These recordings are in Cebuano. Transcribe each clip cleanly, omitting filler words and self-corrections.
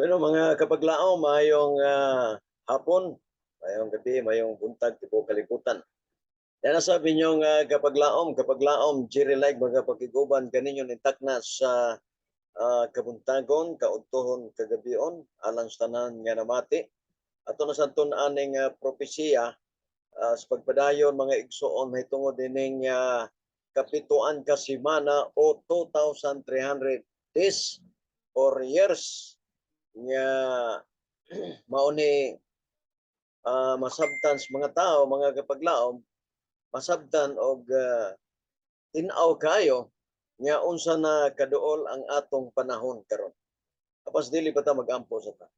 Bueno, mga kapaglaom, maayong hapon, maayong gabi, maayong buntag, tibuok kalibutan. Yan ang sabi ninyong kapaglaom, kapaglaom, Jerry Like, mga pakiguban kaninyo nitakna sa kabuntagon, kaudtohon, kagabion, alang sa tanan nga namati. Ato na sa aning propesiya sa pagpadayon, mga igsoon, mahitungod ining kapituan ka semana o 2,300 days or years nga mao ni masabtan sa mga tao, mga kapaglaom, masabtan og tin-aw kayo nga unsa na kaduol ang atong panahon karon. Apas dili pa ta mag-ampo sa ta.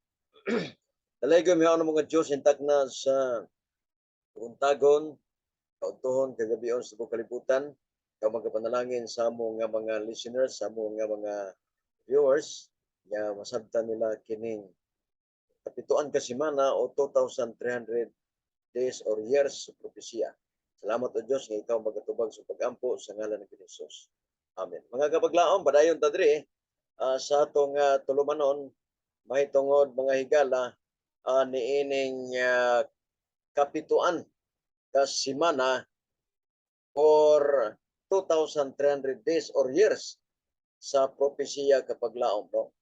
Dalaygon mihaon mga Diyos intak na sa buntagon, kaudtohon, kagabion sa tibuok kalibutan, ka magapanalangin sa amo nga mga listeners, sa amo nga mga viewers, nga masabtan nila kining kapituan ka semana o 2,300 days or years sa propesiya. Salamat o Diyos nga ikaw magatubag sa pagampo sa ngalan ni Jesus. Amen. Mga kapaglaom, padayon ta diri sa atong tulumanon mahitungod, mga higala, niining kapituan ka semana or 2,300 days or years sa propesiya, kapaglaom, no?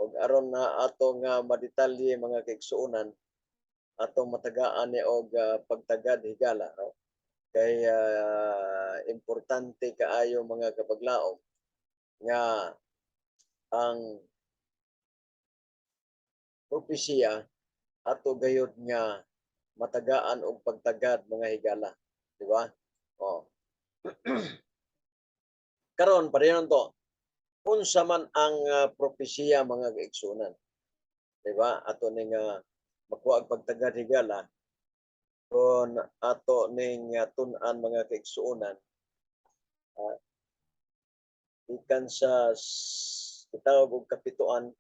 Og aron na atong madetalye, mga kaigsuonan, atong matagaan ni og pagtagad, higala, no, kay importante kaayo, mga kapaglaom, nga ang propesiya ato gayud nga matagaan og pagtagad, mga higala, di ba? Oh, karon pareho to, unsa man ang propesiya, mga kaigsuonan, di ba? Ato ning makuha ang pagtagad, higala, kung ato ning tun-an, mga kaigsuonan, gikan sa gitawag og kapituan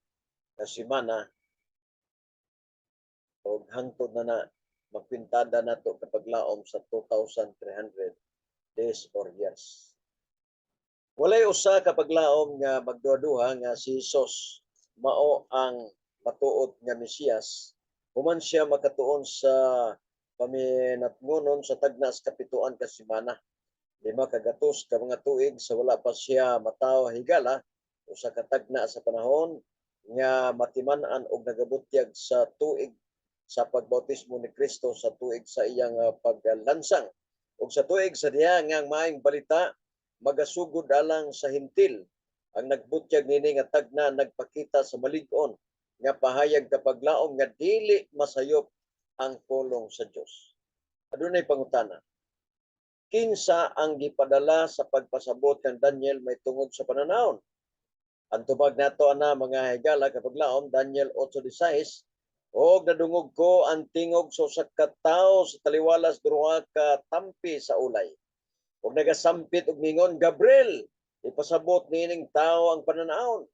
ka semana og hangtod na na magpintada nato, kapaglaom, sa 2,300 days or years. Walay usa, kapaglaom, nga magduha-duha nga si Jesus mao ang matuod nga Mesiyas human siya makatuon sa paminatngonon sa tagna sa kapituan ka semana. 500 ka mga tuig sa wala pa siya matawo, higala, usa ka tagna sa panahon nga matiman-an og nagabutyag sa tuig sa pagbautismo ni Kristo, sa tuig sa iyang paglansang ug sa tuig sa diha nga ang maayong balita magasugod alang sa Hentil. Ang nagbutyag nini nga tagna nagpakita sa malig-on nga pahayag, kapaglaom, nga dili masayop ang pulong sa Dios. Adunay pangutana. Kinsa ang gipadala sa pagpasabot kang Daniel may tungod sa pananawon? Ang tubag nato ana, mga higala, kapaglaom, Daniel 8:16, "Og nadungog ko ang tingog sa usa ka tawo sa taliwalas duha ka tampi sa ulay. Og nagasampit og mingon, 'Gabriel, ipasabot niining tawo ang pananawon.'"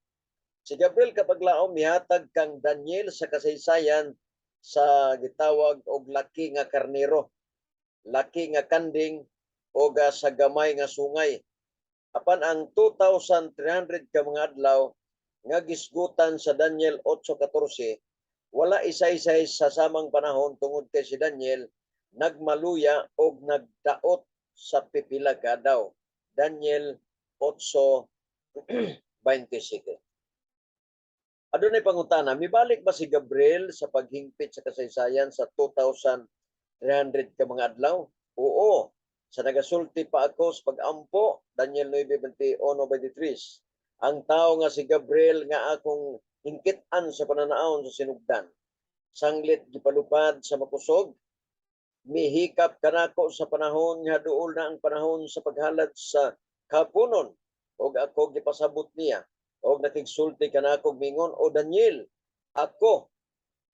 Si Gabriel, kapaglaom, mihatag kang Daniel sa kasaysayan sa gitawag og laki nga karnero, laki nga kanding o sa gamay nga sungay. Apan ang 2,300 ka mga adlaw nga gisgutan sa Daniel 8:14 wala isa-isay sa samang panahon tungod kay si Daniel nagmaluya og nagdaot sa pipila ka adlaw. Daniel 8:27. Adunay pangutana, mibalik ba si Gabriel sa paghingpit sa kasaysayan sa 2,300 ka mga adlaw? Oo. Sa nagasulti pa ako sa pag-ampo, Daniel 9:21-23, ang tao nga si Gabriel nga akong hingkitan sa pananaon sa sinugdan, sanglit gipalupad sa makusog, mihikap kanako sa panahon nga duol na ang panahon sa paghalad sa kapunon, ug ako gipasabot niya og nakigsulti kanako, mingon, "O Daniel, ako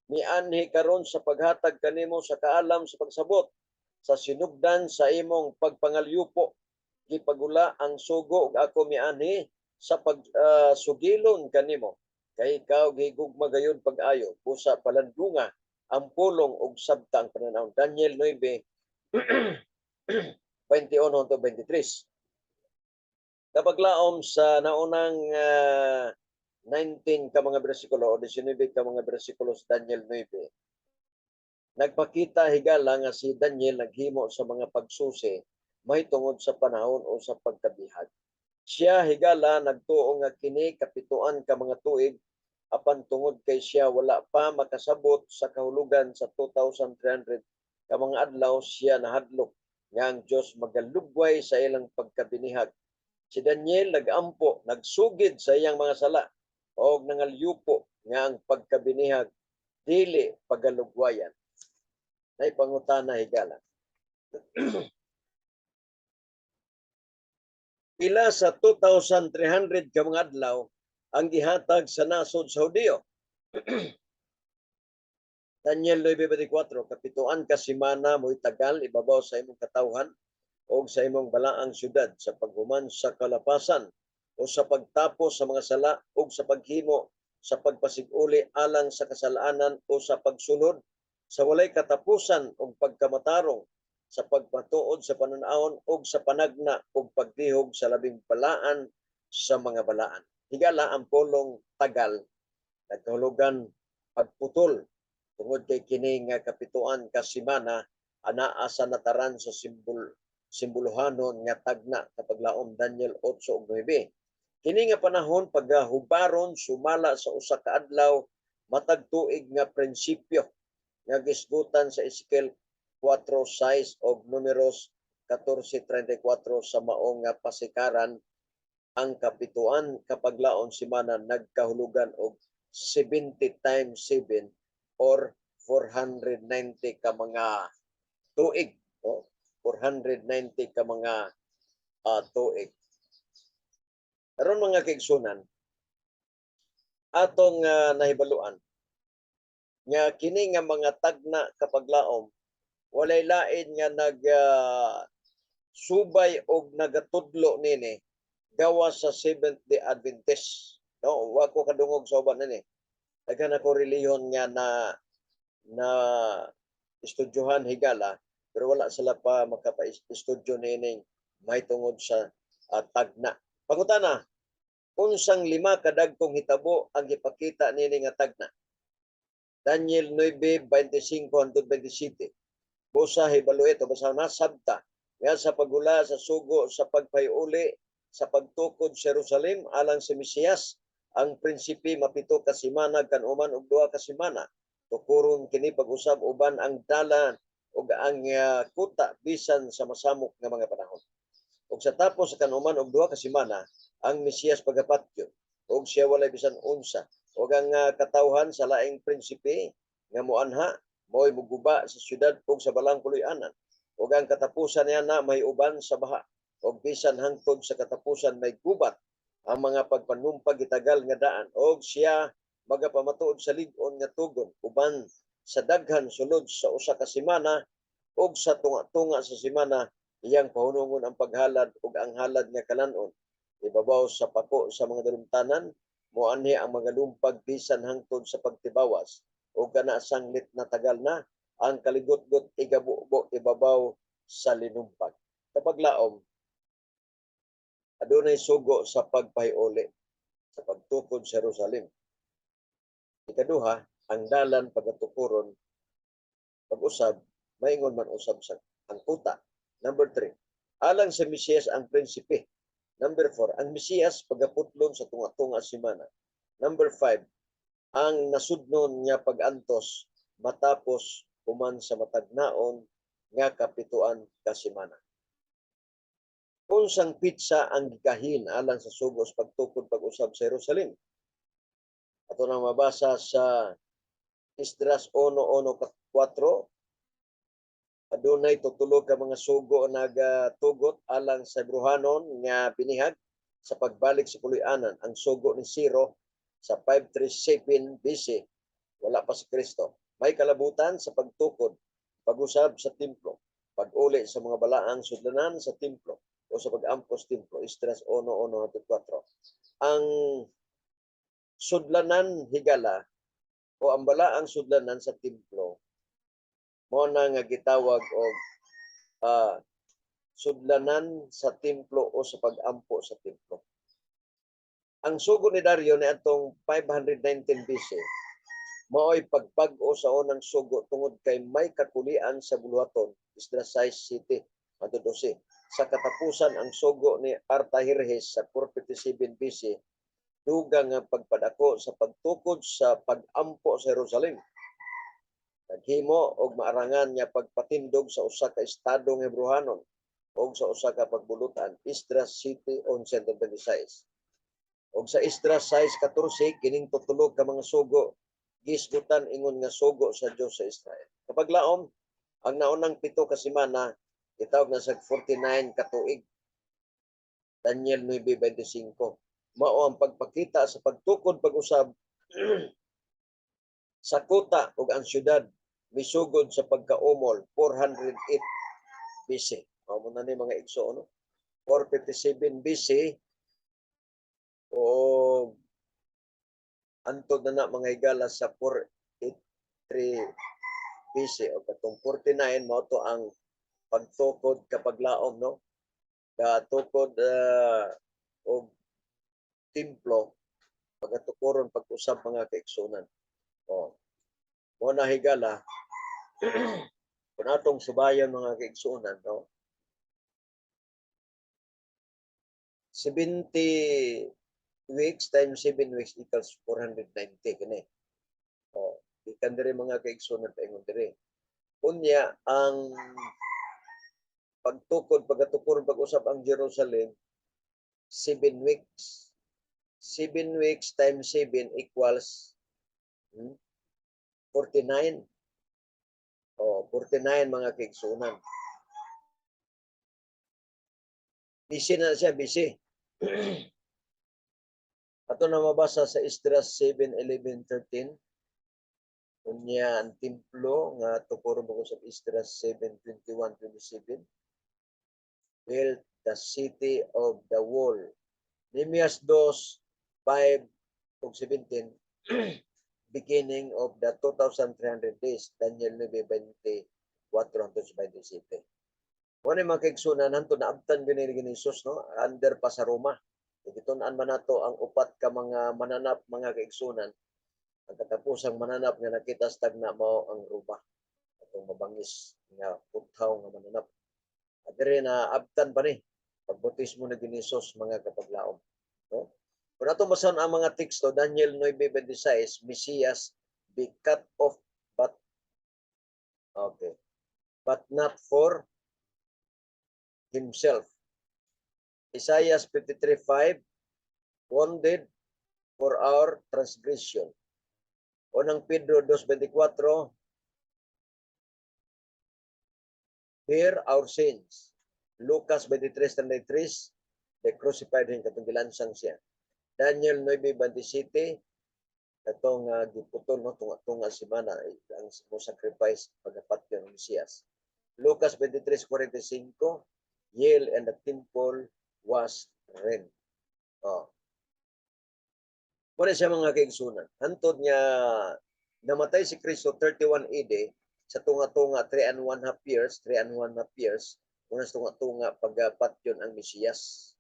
mianhi karon sa paghatag kanimo sa kaalam sa pagsabot sa sinugdan sa imong pagpangalyupo. Gipagula ang sugo ug ako mianhi sa pag sugilon kanimo kay ikaw gihigugma gayud pag-ayo. Busa palandunga ang pulong ug sabta ang pananaw." Daniel 9:21 to 23. Kapaglaom, sa naunang 19 ka mga bersikulo o 19 ka mga bersikulo sa Daniel 9, nagpakita, higala, nga si Daniel naghimo sa mga pagsusi mahitungod sa panahon o sa pagkabihag. Siya, higala, nagtuo nga kini kapituan ka mga tuig, apan tungod kay siya wala pa makasabot sa kahulugan sa 2,300 ka mga adlaw, siya nahadlok nga ang Dios magalugway sa ilang pagkabinihag. Si Daniel nagampo, nagsugid sa iyang mga sala og nangalyupo nga ang pagkabinihag dili pagalugwayan. Nay pangutana, higala. Pila sa 2,300 ka mga adlaw ang gihatag sa nasod sa Hudiyo? Daniel 9:24, "Kapituan ka semana mo'y tagal ibabaw sa imong katawhan o sa imong balaang syudad sa paghuman sa kalapasan o sa pagtapos sa mga sala o sa paghimo sa pagpasiguli alang sa kasalanan o sa pagsunod sa walay katapusan og pagkamatarong, sa pagpatuod sa pananawon ug sa panagna ug pagdihog sa labing balaan sa mga balaan." Higala, ang pulong "tagal" nagkahulugan pagputol tungod kay kini nga kapituan ka semana anaa sa nataran sa simbolohanon nga tagna kapag laom, Daniel 8 ug 9. Kini nga panahon pagahubaron sumala sa usa ka adlaw matag tuig nga prinsipyo nga gisgutan sa Ezekiel 4:6 og Numeros 14:34. Sa mao nga pasikaran, ang kapituan kapag laom semana nagkahulugan og 70 times 7 or 490 ka mga tuig, no? 490 ka mga tuig. Karon, mga kaigsunan, atong nahibaluan nga kini nga mga tagna kapag laom walay lain nga nag subay og nagatudlo nini gawas sa Seventh Day Adventist, no? Wa ko kadungog sa uban nini. Daghan ako relihiyon nga na na estudyohan, higala, pero wala sila pa makapa-estudyo nining mahitungod sa tagna. Pangutana, unsang lima kadagkong hitabo ang gipakita nini nga tagna? Daniel 9:25 hangtod 27. Busa hibalo ito, basta nasabta nga sa pagula sa sugo sa pagpahiuli sa pagtukod sa Jerusalem alang sa Mesiyas, ang prinsipe mapito ka semana, kan-uman og 2 ka semana. Tukuron kini pag-usab uban ang dalan ug ang kuta bisan sa masamok nga mga panahon. Ug sa tapos sa kanuman og 2 ka semana, ang Mesiyas pagapatyon ug siya walay bisan unsa, ug ang katawhan sa laing prinsipe nga moanha mo'y muguba sa syudad ug sa balaang puloy-anan, ug ang katapusan niya na may uban sa baha, ug bisan hangtod sa katapusan may gubat. Ang mga pagpanumpag gitagal nga daan, og siya magapamatuod sa lig-on nga tugon uban sa daghan sulod sa usa ka semana, ug sa tunga-tunga sa semana iyang pahunungon ang paghalad ug ang halad nga kalan-on ibabaw sa pako sa mga dalumtanan. Moanhi ang mga lumpag bisan hangtod sa pagtibawas, ug kana sanglit na tagal na ang kaligotgot igabubo ibabaw sa linumpag. Kapag laom, adunay sugo sa pagpahiuli sa pagtukod sa Jerusalem. Ikaduha, ang dalan pagatukuron pag-usab, maingon man usab sa ang kuta. Number 3, alang sa Mesiyas ang prinsipe. Number 4, ang Mesiyas pagaputlon sa tunga-tunga semana. Number 5, ang nasudnon nga pag-antos matapos human sa matagnaon nga kapituan ka semana. Unsang petsa ang gikahin alang sa sugo sa pagtukod pag-usab sa Jerusalem? Ato nang mabasa sa Esdras 1:1-4, adunay tutulo ka mga sugo nagatugot alang sa Hebreohanon nga binihag sa pagbalik sa puloy-anan. Ang sugo ni Ciro sa 537 BC, wala pa si Kristo. May kalabutan sa pagtukod, pag-usab sa templo, pag-uli sa mga balaang sudlanan sa templo o sa pag-ampos templo. Esdras 1:1-4. Ang sudlanan, higala, o ang balaang sudlanan sa templo mo na nga gitawag og sudlanan sa templo o sa pag-ampo sa templo. Ang sugo ni Dario ni atong 519 BC maoy pagpag-o sa unang sugo tungod kay may kakulian sa buluhaton, Esdras 6:7 hangtod 12. Sa katapusan, ang sugo ni Artajerjes sa 457 BC dugang nga pagpadako sa pagtukod sa pag-ampo sa Jerusalem. Naghimo og maarangan nga pagpatindog sa usa ka estadong Hebreohanon og sa usa ka pagbulutan, Esdras 7:11-26. Og sa Esdras 6:14, kining tutulo ka mga sugo gisgutan ingon nga sugo sa Dios sa Israel. Kapag laom, ang naunang 7 ka semana gitawag na sa 49 ka tuig. Daniel 9:25. Mao ang pagpakita sa pagtukod pag-usab sa kuta ug ang syudad misugod sa pagkaumol 408 BC. Mao mo na ni, mga igsoon, no? 457 BC o antod na na, mga higala, sa 483 BC o katong 49, mao to ang pagtukod kapag laom, no, katukod og templo, pagkatukuron pag-usab, mga kaigsunan. O mo na, higala, kung atong subayon, mga kaigsunan, no, 70 weeks times 7 weeks equals 490 kini. O gikan diri, mga kaigsunan, paingon diri. Unya ang pagtukod pagkatukuron pag-usab ang Jerusalem, 7 weeks. 7 weeks times 7 equals 49. Oh, 49, mga kaigsunan. Busy na siya, busy. Ato na mabasa sa Esdras 7, 11, 13. Unya ang templo nga tukuro mo sa Esdras 7, 21, 27. Built the city of the wall. Nehemias 2, 5 ug 17, beginning of the 2,300 days, Daniel 9, 24 hangtod sa 27. Mao ni, mga kaigsunan, hantod naabtan gyud ni Jesus, no, under pa sa Roma. Gitun-an man nato ang upat ka mga mananap, mga kaigsunan. Ang katapusang mananap nga nakita sa tagna mao ang Roma. Atong mabangis nga puthaw nga mananap. At diri na abtan pa ni pagbautismo ni Jesus, mga kapaglaom. No? Kung ato basahon ang mga teksto, Daniel 9:26, Messias be cut off but, okay, but not for himself. Isaiah 53:5, wounded for our transgression. Unang Pedro 2:24, bear our sins. Lucas 23:33, they crucified him, katong gilansang siya. Daniel 9:27, katong giputol, no, tunga-tunga si mana ang mo sacrifice pagapatyon ng Mesiyas. Lucas 23:45, Yale and the temple was rent. Oh. Muna siya, mga kaigsunan. Hantod niya namatay si Kristo 31 AD sa tunga-tunga 3 and 1 half years, 3 and 1 half years, muna sa tunga-tunga pagpatyon ang Mesiyas.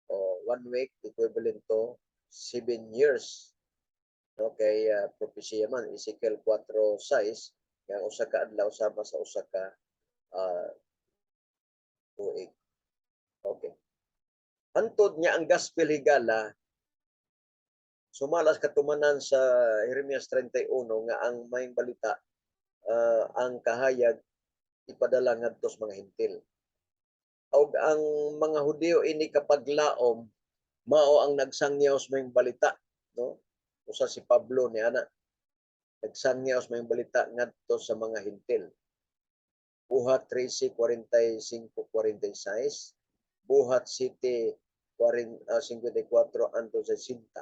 O 1 week equivalent to 7 years. Okay, propesya man Ezekiel 4:6 nga usa ka adlaw sama sa usa ka tuig. Okay. Hantod niya ang gospel, higala, sumalas katumanan sa Jeremias 31 nga ang maayong balita, ang kahayag, ipadala ngadto sa mga Hentil. Og ang mga Hudiyo ini kapaglaom mao ang nagsangyaw sa maayong balita, no? Usa si Pablo ni ana nagsangyaw sa maayong balita ngadto sa mga Hentil. Buhat 13:45 46, Buhat 7 54 hangtod sa 60,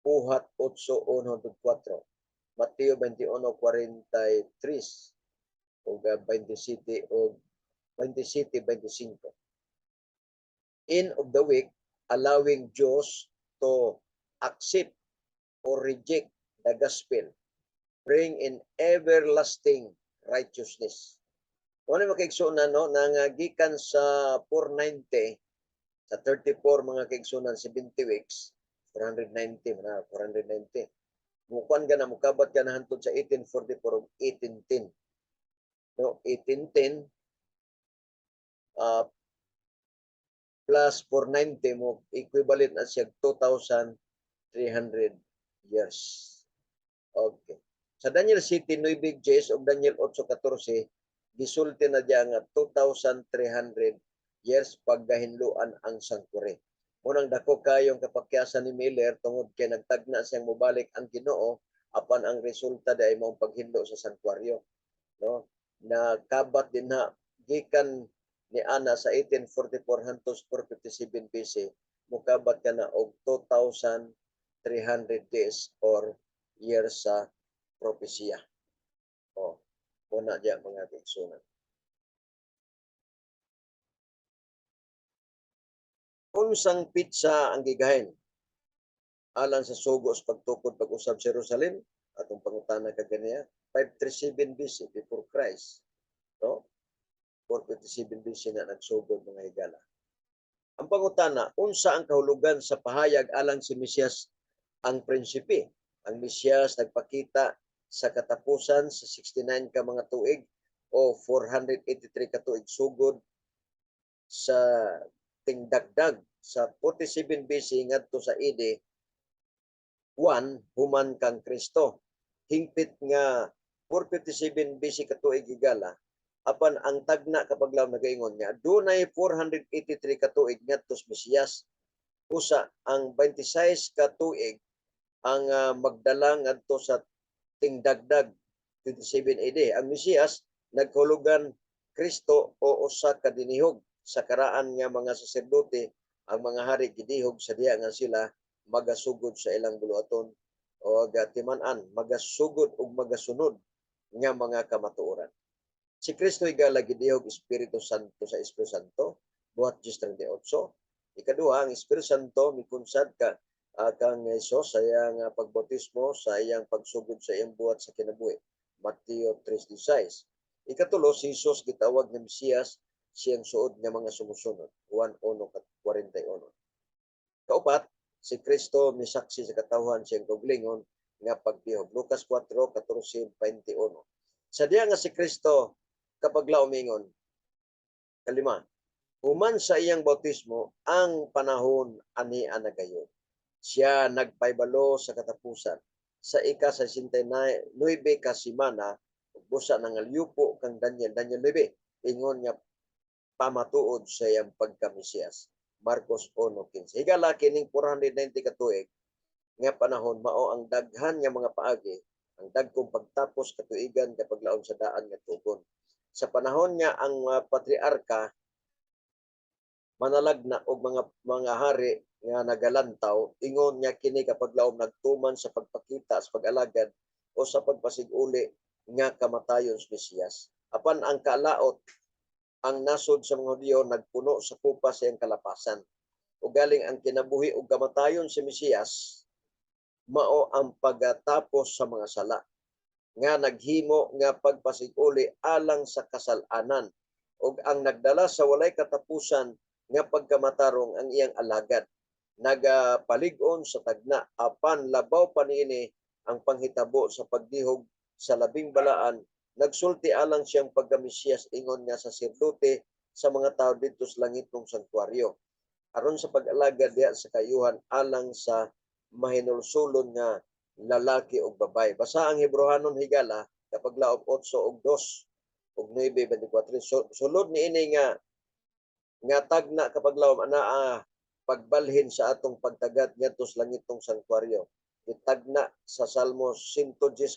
Buhat 8 1 4, Mateo 21 43 ug 27 ug 27 25. End of the week, allowing Jews to accept or reject the gospel, bring in everlasting righteousness. Wala, mga kaigsunan, no, nang gikan sa 490 sa 34, mga kaigsunan, 70 weeks. 490 man na, 490. Mukuan ka na, mukabat ka na hantod sa 1844 ug 1810. No, 1810 plus 490 mo equivalent na siya 2,300 years. Okay. Sa Daniel 7:9-10 ug Daniel 8:14 gisulti na diya nga 2,300 years paggahinluan ang sanctuary. Munang dako kayong kapakyasan ni Miller tungod kay nagtagna siyang mobalik ang Ginoo, apan ang resulta di ay maong paghinlo sa sanktuaryo. No? Nakabat din na gikan ni ana sa 1844 hantos 457 BC, mukabat ka na og 2,300 days or years sa propesiya. O, muna diya, mga kaigsunan. Unsang petsa ang gigahin alang sa sugo sa pagtukod pag-usab sa Jerusalem? Atong pangutana kaganiya, 537 BC, before Christ, no? 457 BC na nagsugod, mga higala. Ang pangutana, unsa ang kahulugan sa pahayag alang si Mesiyas ang prinsipe? Ang Mesiyas nagpakita sa katapusan sa 69 ka mga tuig o 483 ka tuig sugod sa tingdagdag sa 47 BC ngadto sa AD 1 human kang Kristo. Hingpit nga 457 BC ka tuig, higala, apan ang tagna kapaglaom nagaingon nga dunay 483 ka tuig ngadto sa Mesiyas. Usa ang 26 ka tuig ang magdala ngadto sa tingdagdag 27 AD. Ang Mesiyas nagkahulugan Kristo o usa ka dinihog. Sa karaan nga mga saserdote, ang mga hari gidihog sa diha nga sila magasugod sa ilang buluhaton o timan-an, magasugod ug magasunod nga mga kamatuoran. Si Kristo, higala, gidihog Espiritu Santo sa Espiritu Santo, Buhat 10:38. Ikaduha, ang Espiritu Santo mikunsad ka kang Jesus sa iyang pagbautismo, sa iyang pagsugod sa iyang buhat sa kinabuhi. Mateo 3:16. Ikatulo, si Jesus gitawag nga Mesiyas siyang suod nga mga sumusunod. Juan 1:41. Kaupat, si Kristo misaksi sa katawhan siyang kaugalingon nga pagdihog. Lucas 4:14-21. Sa diya nga si Kristo kapag laumingon. Kalima, human sa iyang bautismo, ang panahon ani anagayon. Siya nagpaybalo sa katapusan. Sa ika-69 ka semana, busa nangalyupo kang Daniel, Daniel 9, ingon nga pamatuod sa iyang pagkamisiyas. Marcos 1:15. Higala, kining 490 ka tuig nga panahon mao ang daghan nga mga paagi ang dagkong pagtapos katuigan kapag laom sa daan nga tugon. Sa panahon nga ang mga patriarka manalagna og mga hari nga nagalantaw, ingon nga kini kapag laom nagtuman sa pagpakita sa pag-alagad o sa pagpasiguli nga kamatayon sa Mesiyas. Apan ang kalaot, ang nasod sa mga Hudiyo nagpuno sa kupa sa iyang kalapasan. O galing ang kinabuhi ug kamatayon si Mesiyas mao ang paggatapos sa mga sala nga naghimo nga pagpasiguli alang sa kasalanan ug ang nagdala sa walay katapusan nga pagkamatarong. Ang iyang alagad nagapalig-on sa tagna, apan labaw pa niini ang panghitabo sa pagdihog sa labing balaan nagsulti alang siyang pagkamisiyas, ingon nga saserdote sa mga tao didto sa langitnong sangtuaryo aron sa pag-alagad diha sa kayuhan alang sa mahinulsulon nga lalaki ug babaye. Basa ang Hebreohanon, higala, kapag laom 8 ug 2 ug 9:24. So, sulod niini nga nga tagna kapag laom anaa pagbalhin sa atong pagtagat ngadto sa langitong sangtuaryo. Gitagna sa Salmo 114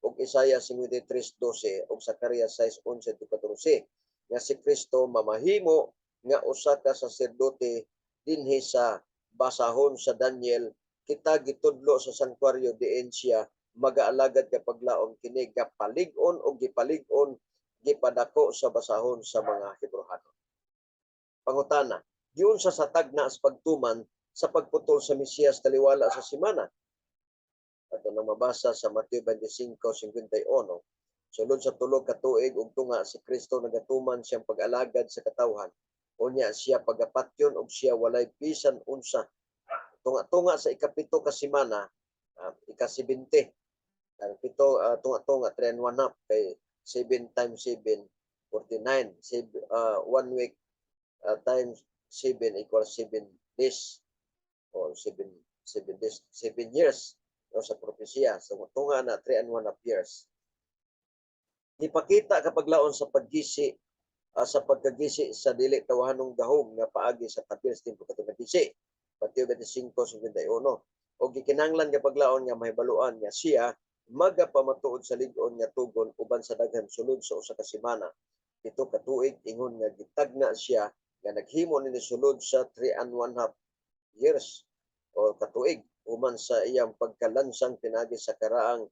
ug Isaiah 53:12 ug Zacarias 6:11-14 nga si Kristo mamahimo nga usa ka saserdote dinhi sa basahon sa Daniel. Kita gitudlo sa sangtuaryo diin siya magaalagad kapag laom. Kini gapalig-on o gipalig-on, gipadako sa basahon sa mga Hebreohanon. Pangutana, giunsa sa tagna sa pagtuman sa pagputol sa Mesiyas taliwala sa simana? Ato nang mabasa sa Mateo 25:51. Sulod sa 3 ka tuig ug tunga, si Kristo nagatuman siyang pag-alagad sa katawhan. Unya siya pagapatyon ug siya walay bisan unsa. Tunga-tunga sa 7 ka semana, ika-70. Ang 7, tunga-tunga 3 and 1 half kay 7 times 7, 49. 1 week times 7 equals 7 days or 7 days, 7 years, no, sa propesya. So tunga na 3 and 1 half years. Ipakita kapaglaon sa paggisi, sa pagkagisi sa dili tawahanong gahom nga paagi sa tabil sa timpo katong nagisi. Mateo 25:51. O gikinahanglan kapaglaon nga mahibaluan nga siya magapamatuod sa lig-on nga tugon uban sa daghan sulod sa 1 ka semana, 7 ka tuig, ingon nga gitagna siya nga naghimo nini sulod sa 3 and 1 half years o katuig human sa iyang pagkalansang pinagi sa karaang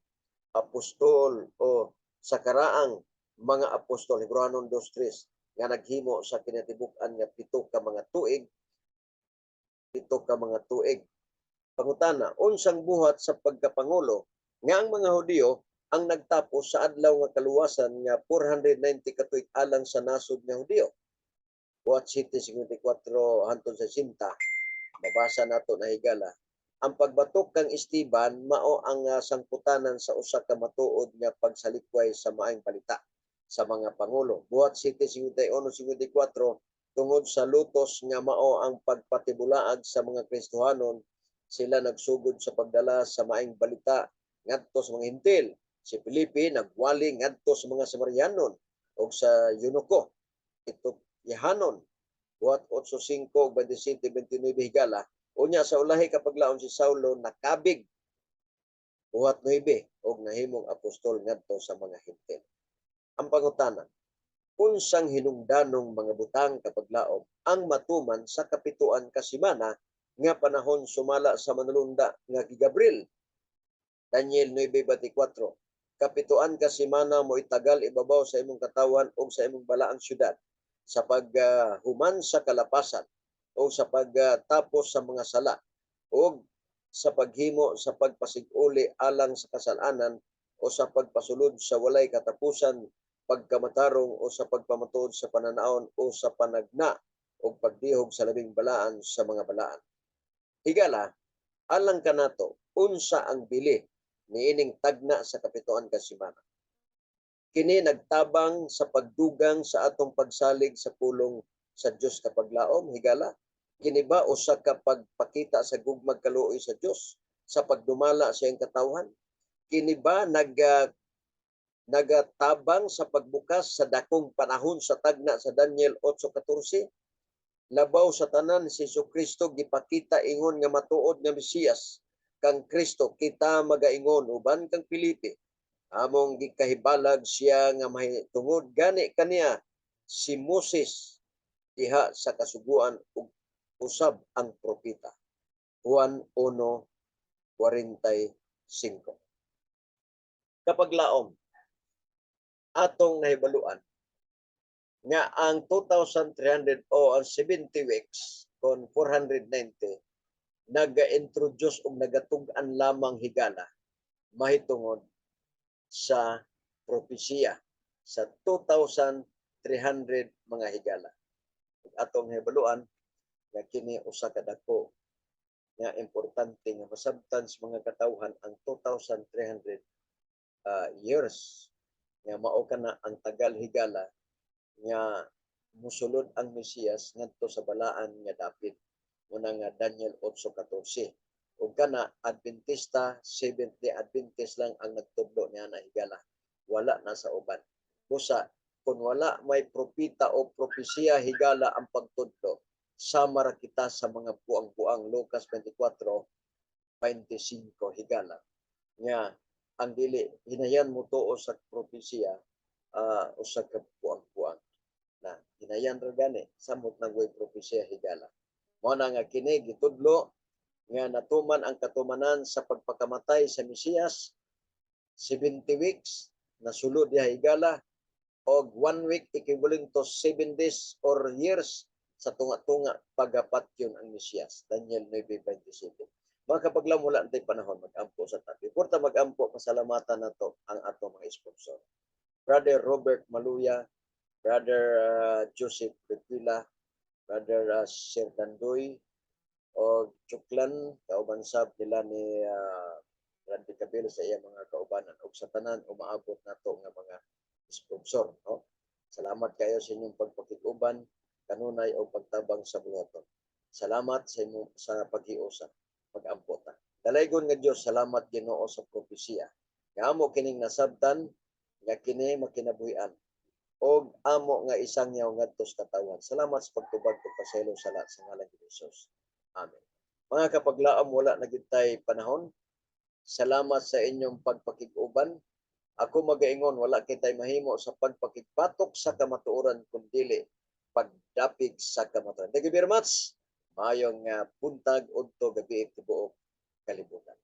apostol o sa karaang mga apostol, Hebreohanon 2:3, nga naghimo sa kinatibuk-an nga 7 ka mga tuig, 7 ka mga tuig. Pangutana, unsang buhat sa pagkapangulo nga ang mga Hudiyo ang nagtapos sa adlaw nga kaluwasan nga 490 ka tuig alang sa nasod nga Hudiyo? Buhat 7:54 hantod sa 60, mabasa nato na, higala. Ang pagbatok kang Esteban mao ang sangputanan sa usa ka matuod nga pagsalikway sa maayong balita sa mga pangulo. Buhat 7:51-54, tungod sa lutos nga mao ang pagpatibulaag sa mga Kristohanon, sila nagsugod sa pagdala sa maayong balita ngadto sa mga Hentil. Si Felipe nagwali ngadto sa mga Samarianon ug sa Eunuko Etiopiahanon. Buhat 8:5 ug 27:29, higala. Unya sa ulahi kapaglaon si Saulo nakabig, Buhat 9, ug nahimong apostol ngadto sa mga Hentil. Ang pangutana, unsang hinungdanong mga butang kapaglaom ang matuman sa 7 ka semana nga panahon sumala sa manulunda nga gi Gabriel? Daniel 9:24. 7 ka semana mo itagal ibabaw sa imong katawan ug sa imong balaang syudad sa paghuman sa kalapasan o sa pagtapos sa mga sala o sa paghimo sa pagpasig-uli alang sa kasalanan o sa pagpasulod sa walay katapusan pagkamatarong o sa pagpamatuod sa pananaon o sa panagna o pagdihog sa labing balaan sa mga balaan. Higala, alang kanato, unsa ang bili niining tagna sa 7 ka semana? Kini nagtabang sa pagdugang sa atong pagsalig sa pulong sa Dios kapaglaom, higala? Kini ba usa ka pagpakita sa gugmag kaluoy sa Dios sa pagdumala sa iyang katawhan? Kini ba nagatabang sa pagbukas sa dakong panahon sa tagna sa Daniel 8:14? Labaw sa tanan, si Kristo gipakita ingon nga matuod nga Mesiyas. Kang Kristo kita magaingon uban kang Felipe, among gikahibalag siya nga mahitungod gani kaniya si Moses diha sa kasuguan ug usab ang propeta. Juan 1:45. Kapaglaom, atong nahibaluan nga ang 2,300 o ang 70 weeks kon 490 naga-introduce og nagatug-an lamang, higala, mahitungod sa propesiya sa 2,300 mga higala. Ug atong nahibaluan nga kini usa ka dako nga importante nga masabtan sa mga katawhan ang 2,300 years nga mao kana ang tagal, higala, nga musulod ang Mesiyas ngadto sa balaan nga dapit muna nga Daniel 8:14. Ug kana Adventista, Seventh Day Adventist lang ang nagtudlo niya na, higala, wala na sa uban. Busa kung wala may propita o propesiya, higala, ang pagtudlo, sama ra kita sa mga buang-buang, Lucas 24:25, higala, nga ang dili hinayan mo tuo sa propesiya, usa ka buang-buang na hinayan ra gani samot nagway propesiya, higala. Mo na nga kini gitudlo nga natuman ang katumanan sa pagpakamatay sa Mesiyas, 70 weeks nasulod diha, higala, og 1 week equivalent to 7 days or years sa tunga-tunga pagapatyon ang Mesiyas, Daniel 9:27. Mga kapaglaom, wala antay panahon, mag-ampo sa tabi. Before ta mag-ampo, pasalamatan nato ang atong mga sponsor. Brother Robert Maluya, Brother Joseph Requila, Brother Sir Dandoy, Og Chuklan, kauban sab nila ni Randy Cabello sa iyang mga kaubanan ug sa tanan umaabot nato nga mga sponsor, no? Salamat kayo sa inyong pagpakig-uban kanunay o pagtabang sa buhaton. Salamat sa imo sa paghiusa. Mag-ampo ta. Dalaygon nga Dios, salamat, Ginoo, sa propesiya. Nga amo kining nasabtan nga kini makinabuhian og amo nga isangyaw ngadto sa katawhan. Salamat sa pagtubag ug pasaylo sala sa ngalan ni Jesus. Amen. Mga kapaglaom, wala na gyud tay panahon. Salamat sa inyong pagpakig-uban. Ako magaingon, wala kitay mahimo sa pagpakigbatok sa kamatuoran kun dili pagdapig sa kamatuoran. Thank you very much. Maayong buntag, udto, gabi, tibuok kalibutan.